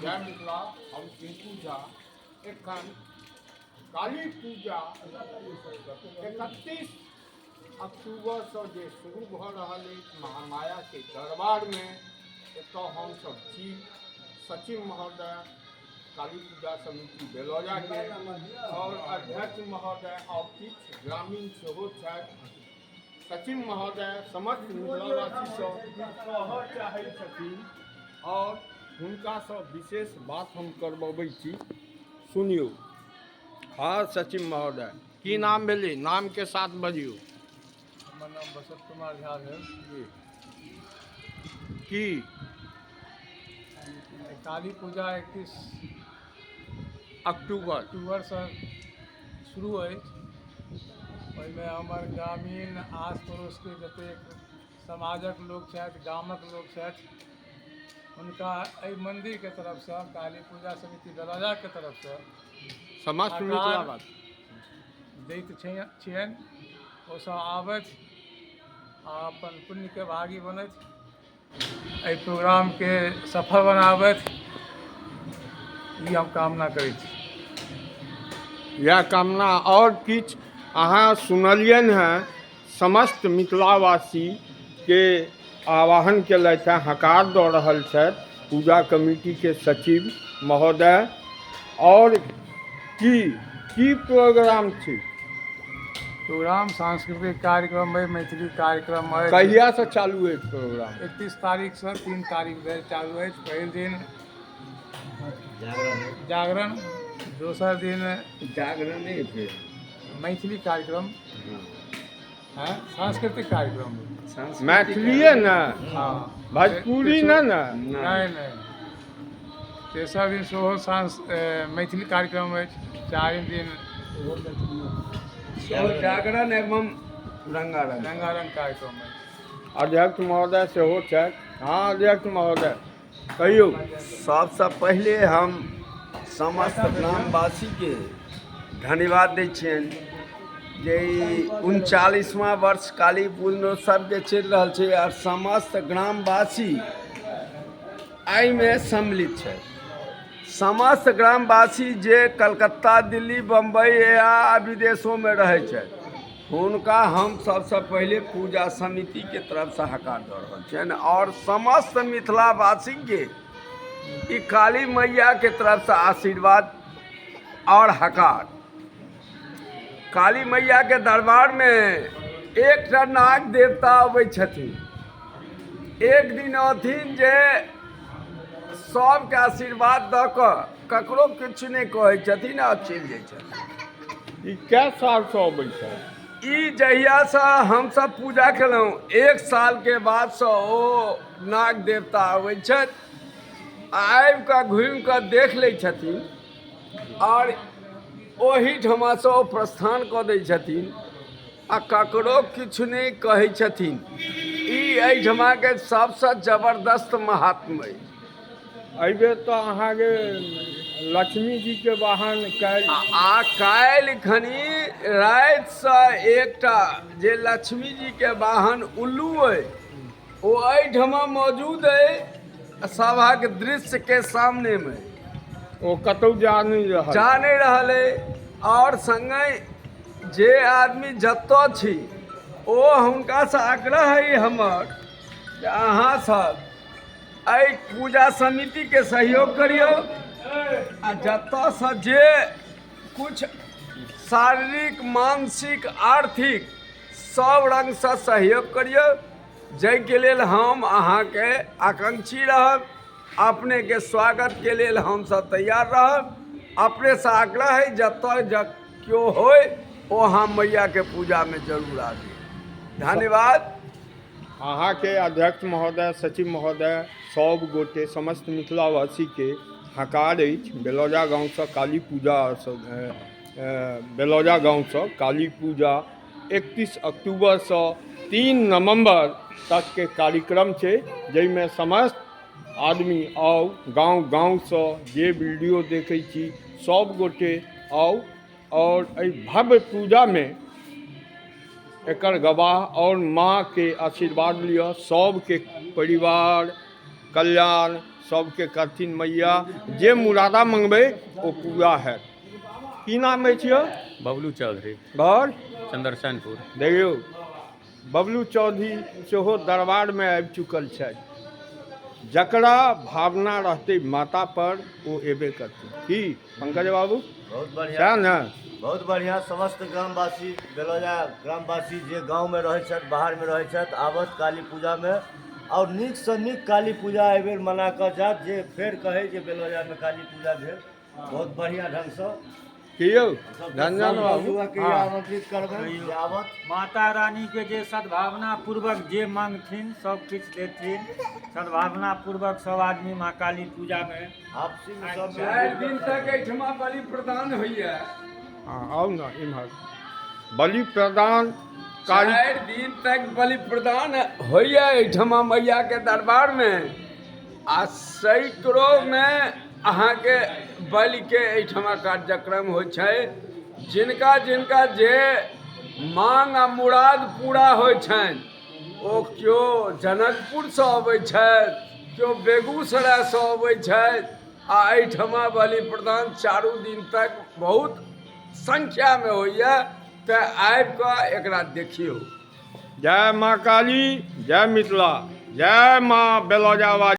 जय मिथिला। हम पिंकू झा। एखन काली पूजा 31 अक्टूबरसँ जे शुरू भऽ रहल अछि महामायाके दरबारमे, एतऽ हमसभ छी। सचिव महोदय काली पूजा समिति बेलौजाके और अध्यक्ष महोदय और किछु ग्रामीण सेहो छथि। सचिव महोदय समस्त मिथिलावासीसँ कहऽ चाहै छथिन और हुनकासँ विशेष बात हम करबबै छी, सुनियौ। हँ सचिव महोदय, की नाम भेलै? नामके साथ बजियौ। हमर नाम बसंत कुमार झा भेल। जी, की काली पूजा 31 अक्टूबर अक्टूबरसँ शुरू अछि। ओहिमे हमर ग्रामीण आस पड़ोसके जतेक समाजक लोक छथि, गामक लोक छथि, हुनका एहि मन्दिरके तरफसँ, काली पूजा समिति बेलौजाके तरफसँ समस्त आकार मिथिलावासी दैत छियनि। ओसभ आबथि आ अपन पुण्यके भागी बनथि, एहि प्रोग्रामके सफल बनाबथि, ई हम कामना करै छी। इएह कामना। आओर किछु अहाँ सुनलियनि हेँ, समस्त मिथिलावासीके आह्वान केलथि हेँ, हकार दऽ रहल छथि पूजा कमिटीके सचिव महोदय। आओर की की प्रोग्राम छै? प्रोग्राम सांस्कृतिक कार्यक्रम अइ, मैथिली कार्यक्रम अइ। कहियासँ चालू अछि प्रोग्राम? 31 तारीखसँ 3 तारीख धरि चालू अछि। पहिल दिन जागरण, दोसर दिन जागरण नहि भेल, मैथिली कार्यक्रम है, सांस्कृतिक कार्यक्रम। मैथिलीए ने? हँ। भोजपुरी ने ने? नहि नहि। तेसर दिन सेहो मैथिली कार्यक्रम अछि। चारिम दिन सेहो जागरण एवं रंगारंग रंगारंग कार्यक्रम अछि। अध्यक्ष महोदय सेहो छथि। हँ अध्यक्ष महोदय, कहियौ। सबसँ पहिले हम समस्त ग्रामवासीके धन्यवाद दै छियनि जे ई 39वां वर्ष काली पूजनोत्सवके चलि रहल छै आओर समस्त ग्रामवासी एहिमे सम्मिलित छै। समस्त ग्रामवासी जे कलकत्ता, दिल्ली, बम्बई या विदेशोमे रहै छथि, हुनका हम सबसँ पहिले पूजा समितिके तरफसँ हकार दऽ रहल छियनि आओर समस्त मिथिलावासीके ई काली मैयाके तरफसँ आशीर्वाद आओर हकार। काली मैयाके दरबारमे एकटा नाग देवता अबै छथिन। एक दिन अथिन जे सबके आशीर्वाद दऽ कऽ ककरो किछु नहि कहै छथिन आ चलि जाइ छथिन। ई कै सालसँ अबै छै? ई जहियासँ हमसब पूजा केलहुँ, एक सालके बादसँ ओ नाग देवता अबै छथि आ आबि कऽ घुमि कऽ देख लै छथिन आओर ओहिठमासँ ओ प्रस्थान कऽ दै छथिन आ ककरो किछु नहि कहै छथिन। ई एहिठमाके सबसँ जबरदस्त महात्म अछि। एहिबेर तऽ अहाँके लक्ष्मी जीके वाहन काल्हि आ काल्हि खनी रातिसँ एकटा जे लक्ष्मी जीके वाहन उल्लू अइ, ओ एहिठमा मौजूद अइ सभक दृश्यके सामनेमे। ओ कतहु जा नहि रहल, जा नहि रहल अइ। आओर सङ्गहि जे आदमी जतऽ छी, ओ हुनकासँ आग्रह अइ हमर जे अहाँ सब एहि पूजा समितिके सहयोग करियौ आ जतऽसँ जे किछु शारीरिक, मानसिक, आर्थिक सब रङ्गसँ सहयोग करियौ, जाहिके लेल हम अहाँके आकांक्षी रहब। अपनेके स्वागतके लेल हमसब तैयार रहब। अपनेसँ आग्रह है, जतऽ केओ होइ, ओ अहाँ मैयाके पूजामे जरूर आबी। धन्यवाद। अहाँके अध्यक्ष महोदय, सचिव महोदय, सब गोटे समस्त मिथिलावासीके हकार अछि। बेलौजा गाँवसँ काली पूजा, बेलौजा गाँवसँ काली पूजा 31 अक्टूबरसँ 3 नवम्बर तकके कार्यक्रम छै, जाहिमे समस्त आदमी आउ। गाँव गाँवसँ जे वीडियो देखै छी, सब गोटे आउ आओर एहि भव्य पूजामे एकर गवाह और माँ के आशीर्वाद लिअ। सबके परिवार कल्याण सबके करथिन मैया। जे मुरादा मंगबै ओ पूरा हैत। की नाम अछि यौ? बबलू चौधरी। घर? चंद्रसेनपुर। देखियौ, बबलू चौधरी सेहो दरबारमे आबि चुकल छथि। जकरा भावना रहतै माता पर ओ एबे करतै। की पंकज बाबू? बहुत बढ़िया। सएह ने? बहुत बढ़िया। समस्त ग्रामवासी, बेलौजा ग्रामवासी जे गाँवमे रहै छथि, बाहरमे रहै छथि, आबत काली पूजामे आओर नीकसँ नीक काली पूजा एहिबेर मना कऽ जायत, जे फेर कहै जे बेलौजामे काली पूजा भेल बहुत बढ़िया ढङ्गसँ। की यौ रंजन बाबू? युवाके आमंत्रित करबै जे आबत। माता रानी के जे सद्भावना पूर्वक जे मांगथिन सब किछु देथिन। सद्भावना पूर्वक सब आदमी माँ काली पूजा में आपसी सब 4 दिन तक एहिठमा बलि प्रदान होइए। हँ, आउ ने इम्हर। बलि प्रदान काली 4 दिन तक बलि प्रदान होइए एहिठमा मैया के दरबार में, आ सैकड़ों में अहाँके बलि के एहिठमा कार्यक्रम होइ छै। जिनका जिनका जे मांग आ मुराद पूरा होइ छनि ओ केओ जनकपुरसँ अबै छथि, केओ बेगूसरायसँ अबै छथि, आ एहिठमा बलि प्रदान 4 दिन तक बहुत संख्यामे होइए। तऽ आबि कऽ एकरा देखियौ। जय माँ काली, जय मिथिला, जय माँ बेलौजावाली।